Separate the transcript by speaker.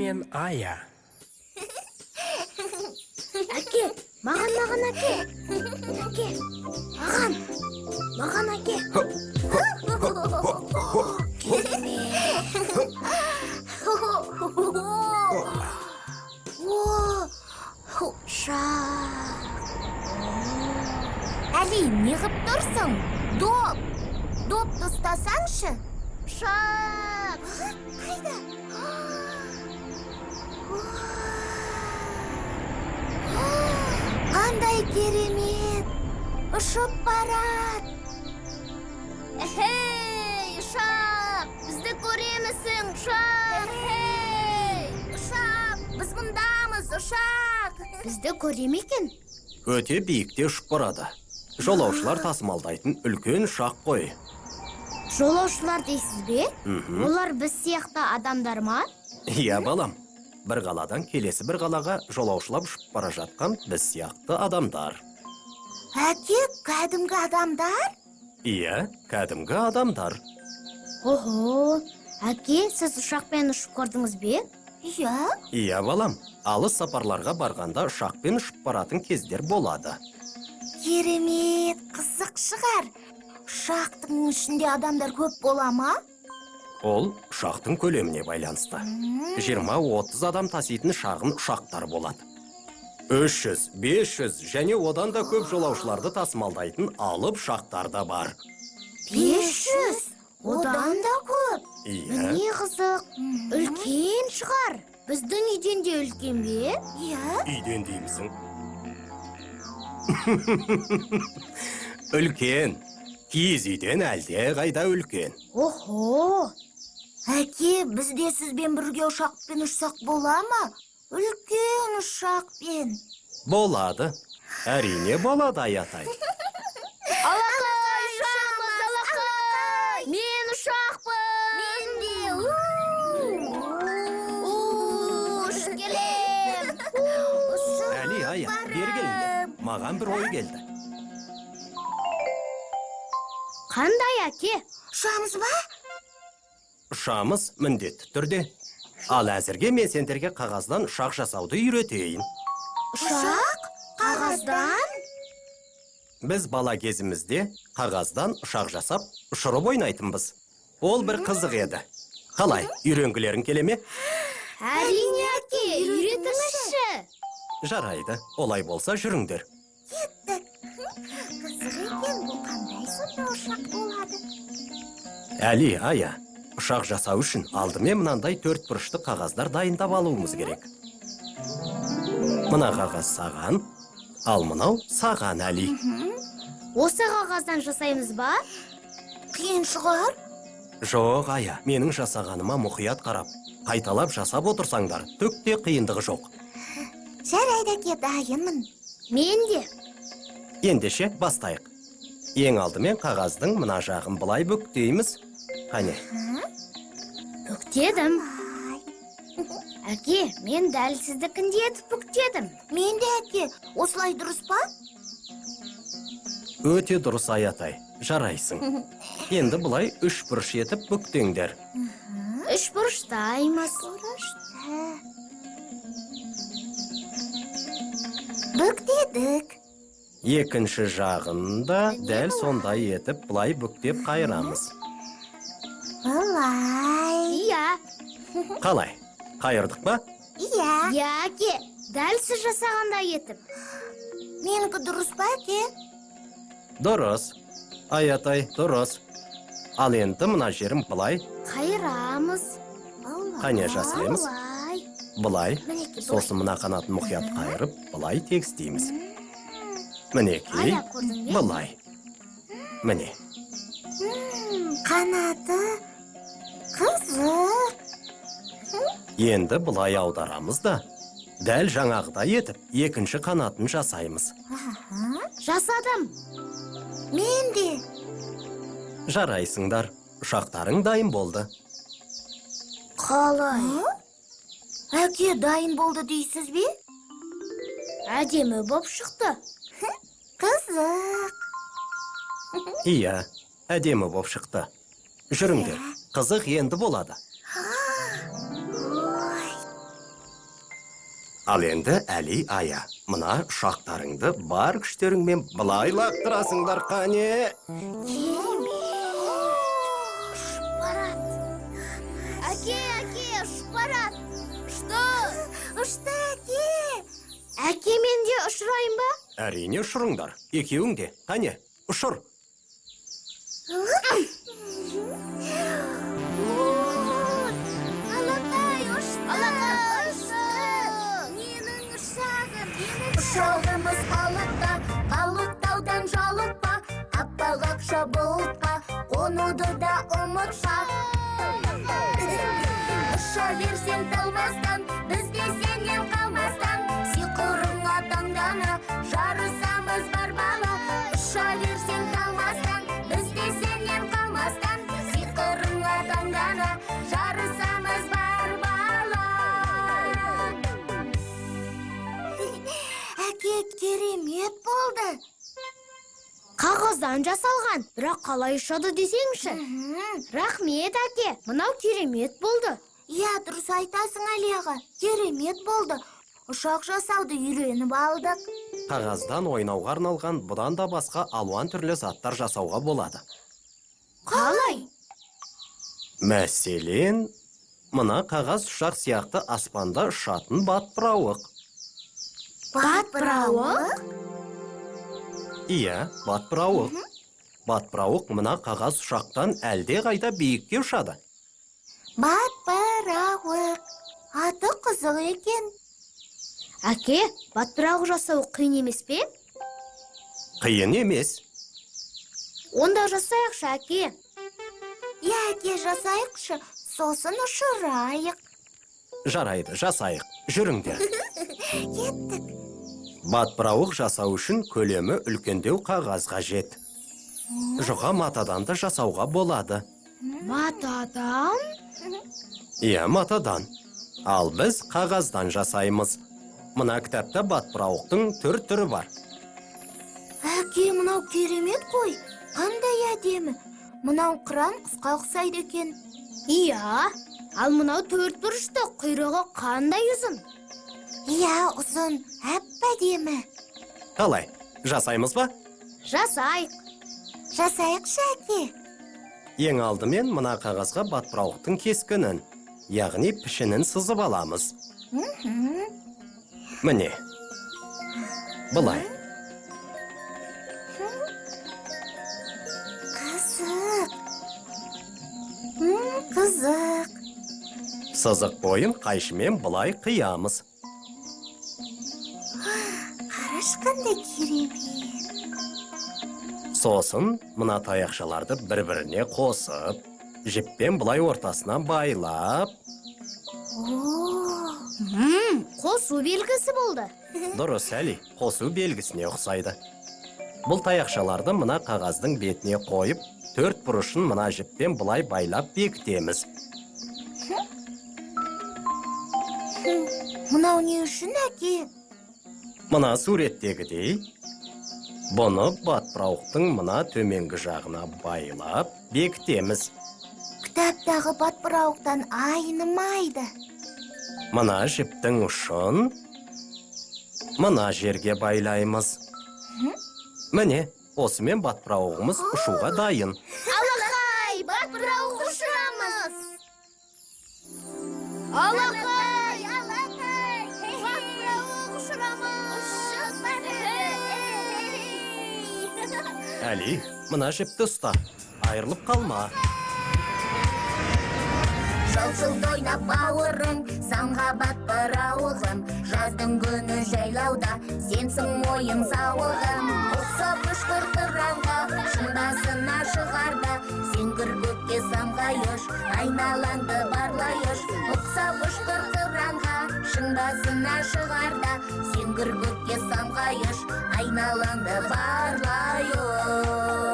Speaker 1: Мен Ая.
Speaker 2: Әке, маған, маған, әке. Әке, маған, маған, әке. О, ұшақ.
Speaker 3: Әли, не ғып тұрсың? Доп! Допты ұстасаңшы.
Speaker 2: Ұшақ.
Speaker 3: Қайда? Қандай керемет! Ұшып барады.
Speaker 2: Эй, ұшақ! Бізді көремісің, ұшақ! Эй,
Speaker 3: Ұшақ! Біз мұндамыз, ұшақ!
Speaker 2: Бізді көре ме екен?
Speaker 4: Өте биікте ұшып барады. Жолаушылар тасымалдайтын үлкен ұшақ қой.
Speaker 2: Жолаушылар дейсіз бе? Олар біз сияқты адамдар ма?
Speaker 4: Иә, балам. Бір қаладан келесі бір қалаға жолаушылап ұшып бара жатқан біз сияқты адамдар.
Speaker 3: Әке, кәдімгі адамдар?
Speaker 4: Иә, кәдімгі адамдар.
Speaker 2: Охо, әке, сіз ұшақпен ұшып көрдіңіз бе?
Speaker 3: Иә.
Speaker 4: Иә, балам. Алыс сапарларға барғанда ұшақпен ұшып баратын кездер болады.
Speaker 3: Керемет, қызық шығар. Ұшақтың ішінде адамдар көп бола ма?
Speaker 4: Ол ұшақтың көлеміне байланысты. 20-30 адам таситын шағын ұшақтар болады. 300, 500 және одан да көп жолаушыларды тасымалдайтын алып ұшақтар да бар.
Speaker 3: 500? Одан да көп.
Speaker 4: Иә.
Speaker 2: Не қызық, үлкен шығар. Біздің үйден де үлкен бе?
Speaker 3: Иә.
Speaker 4: Үйден деймісің? Үлкен. Киіз үйден әлде қайда үлкен.
Speaker 2: Охо,
Speaker 3: Әке, біз де сізбен бірге ұшақпен ұшсақ бола ма? Үлкен ұшақпен.
Speaker 4: Болады. Әрине болады, Аятай.
Speaker 2: Алақай, ұшамыз, алақай! Мен ұшақпын!
Speaker 3: Мен де.
Speaker 2: Ұшып келем!
Speaker 3: Ұшып
Speaker 4: Әли, Ая, бері келіңдер. Маған бір ой келді.
Speaker 2: Қандай, әке?
Speaker 3: Ұшамыз ба?
Speaker 4: Ұшамыз міндетті түрде. Ал әзірге мен сендерге қағаздан ұшақ жасауды үйретейін.
Speaker 3: Ұшақ? Қағаздан?
Speaker 4: Біз бала кезімізде қағаздан ұшақ жасап, ұшырып ойнайтынбыз. Ол бір қызық еді. Қалай, үйренгілерің келе ме?
Speaker 2: Әрине, әке, үйретіңізші.
Speaker 4: Жарайды, олай болса жүріңдер.
Speaker 3: Кеттік. Қызық екен, бұл қандай сонда ұшақ болады?
Speaker 4: Әли, Ая, ұшақ жасау үшін алдымен мынандай төрт бұрышты қағаздар дайындап алуымыз керек. Мына қағаз саған, ал мынау саған, Әли.
Speaker 2: Осы қағаздан жасаймыз ба?
Speaker 3: Қиын шығар.
Speaker 4: Жоқ, Ая, менің жасағаныма мұқият қарап, қайталап жасап отырсаңдар, түк те қиындығы жоқ.
Speaker 3: Жарайды, әке, дайынмын.
Speaker 2: Мен де.
Speaker 4: Ендеше бастайық. Ең алдымен қағаздың мына жағын былай бүктейміз. Қане,
Speaker 2: Бүктедім.
Speaker 3: Ай.
Speaker 2: Әке, мен дәл сіздікіндей етіп бүктедім.
Speaker 3: Мен де, әке, осылай дұрыс па?
Speaker 4: Өте дұрыс, Аятай, жарайсың. Енді былай үш бұрыш етіп бүктеңдер.
Speaker 2: Үш бұрыштаймыз.
Speaker 3: Бұрышты. Бүктедік.
Speaker 4: Екінші жағын да дәл сондай етіп былай бүктеп қайырамыз.
Speaker 3: Былай.
Speaker 2: Иә,
Speaker 4: Қалай? Қайырдық па?
Speaker 3: Иә.
Speaker 2: иә, әке, дәл сіз жасағандай етіп.
Speaker 3: Менікі дұрыс па, әке?
Speaker 4: Дұрыс. Аятай, дұрыс. Ал енді мына жерін былай,
Speaker 2: Қайырамыз.
Speaker 3: Былай.
Speaker 4: Қане, жасаймыз.
Speaker 2: Былай.
Speaker 4: Былай.
Speaker 2: Мінекей, былай.
Speaker 4: Сосын мына қанатын мұқият қайырып, былай тегістейміз. Мінекей,
Speaker 2: Ая, көрдің бе?
Speaker 4: былай. Міне.
Speaker 3: Қанаты қызық.
Speaker 4: Енді былай аударамыз да, дәл жаңағыдай етіп, екінші қанатын жасаймыз.
Speaker 2: Жасадым.
Speaker 3: Мен де.
Speaker 4: Жарайсыңдар. Ұшақтарың дайын болды.
Speaker 2: Қалай?
Speaker 3: Әке, дайын болды дейсіз бе?
Speaker 2: Әдемі боп шықты.
Speaker 3: Қызық.
Speaker 4: Иә, әдемі боп шықты. Жүріңдер, қызық енді болады.
Speaker 3: Ой.
Speaker 4: Ал енді Әли, Ая, мына ұшақтарыңды бар күштеріңмен былай лақтырасыңдар, қане.
Speaker 2: Ұшып барады. Әке, әке, ұшып барады. Ұшты.
Speaker 3: Ұшты, әке.
Speaker 2: Әке, мен де ұшырайын ба?
Speaker 4: Әрине, ұшырыңдар. Екеуің де. Қане, ұшыр.
Speaker 3: Алақай, ұшты.
Speaker 2: Алақай, ұшты.
Speaker 3: Менің ұшағым, менің ұшағымыз қалықта, қалықтаудан жалықпа, аппақ ақша бұлтқа қонуды да ұмытпа. Ұша берсең талмастан, біз де сенен қалмастан, сиқырыңа таңдана, жарысамыз бар бала. Ұша берсең талмастан, біз де сенен қалмастан, сиқырыңа таңдана, жарысамыз бар бала. Әке, керемет болды.
Speaker 2: Қағаздан жасалған, бірақ қалай ұшады десеңші. Рахмет, әке, мынау керемет болды.
Speaker 3: Иә, дұрыс айтасың, Әли аға. Керемет болды. Ұшақ жасауды үйреніп алдық.
Speaker 4: Қағаздан ойнауға арналған бұдан да басқа алуан түрлі заттар жасауға болады.
Speaker 2: Қалай?
Speaker 4: Мәселен, мына қағаз ұшақ сияқты аспанда ұшатын батпырауық.
Speaker 2: Батпырауық?
Speaker 4: Иә, батпырауық. Батпырауық мына қағаз ұшақтан әлде қайда биікке ұшады.
Speaker 3: Батпырауық. Аты қызық екен.
Speaker 2: Әке, батпырауық жасау қиын емес пе?
Speaker 4: Қиын емес.
Speaker 2: Онда жасайықшы, әке.
Speaker 3: Иә, әке, жасайықшы, сосын ұшырайық.
Speaker 4: Жарайды, жасайық. Жүріңдер.
Speaker 3: Кеттік.
Speaker 4: Батпырауық жасау үшін көлемі үлкендеу қағаз қажет. Жұқа матадан да жасауға болады.
Speaker 2: Матадан?
Speaker 4: Иә, матадан. Ал біз қағаздан жасаймыз. Мына кітапта батпырауықтың түр түрі бар.
Speaker 3: Әке, мынау керемет қой. Қандай әдемі. Мынау қыран құсқа ұқсайды екен.
Speaker 2: Иә, ал мынау төрт бұрышты, құйрығы қандай ұзын.
Speaker 3: Иә, ұзын, әп әдемі.
Speaker 4: Қалай, жасаймыз ба?
Speaker 2: Жасайық.
Speaker 3: Жасайықшы, әке.
Speaker 4: Ең алдымен мына қағазға батпырауықтың кескінін, яғни пішінін сызып аламыз. Міне. Былай.
Speaker 3: Қызық. Қызық.
Speaker 4: Сызық бойын қайшымен былай қиямыз.
Speaker 3: Қарашы, қандай керемет.
Speaker 4: Сосын мына таяқшаларды бір-біріне қосып, жіппен былай ортасына байлап,
Speaker 3: О,
Speaker 2: Қосу белгісі болды.
Speaker 4: Дұрыс, Әли, қосу белгісіне ұқсайды. Бұл таяқшаларды мына қағаздың бетіне қойып, төрт бұрышын мына жіппен былай байлап бекітеміз.
Speaker 3: Мынау не үшін, әке?
Speaker 4: Мына суреттегідей, бұны батпырауықтың мына төменгі жағына байлап бекітеміз.
Speaker 3: Кітаптағы батпырауықтан айнымайды.
Speaker 4: Мына жіптің ұшын мына жерге байлаймыз. Міне, осымен батпырауығымыз ұшуға дайын.
Speaker 2: Алақай, батпырауық ұшырамыз. Алақай,
Speaker 3: Алақай!
Speaker 2: Батпырауық ұшырамыз.
Speaker 4: Әли, мына жіпті ұста. Айырылып қалма.
Speaker 3: Жалт-жұлт ойнап бауырың, самға батпырауығым. Жаздың күні жайлауда, сенсің ойын сауығым. Ұқсап ұшқыр қыранға, шың басына шығарда, сен гүр көкке самғай ұш, айналаңды барлай ұш. Ұқсап ұшқыр қыранға, шың басына шығарда, сен гүр көкке самғай ұш, айналаңды барлай ұш.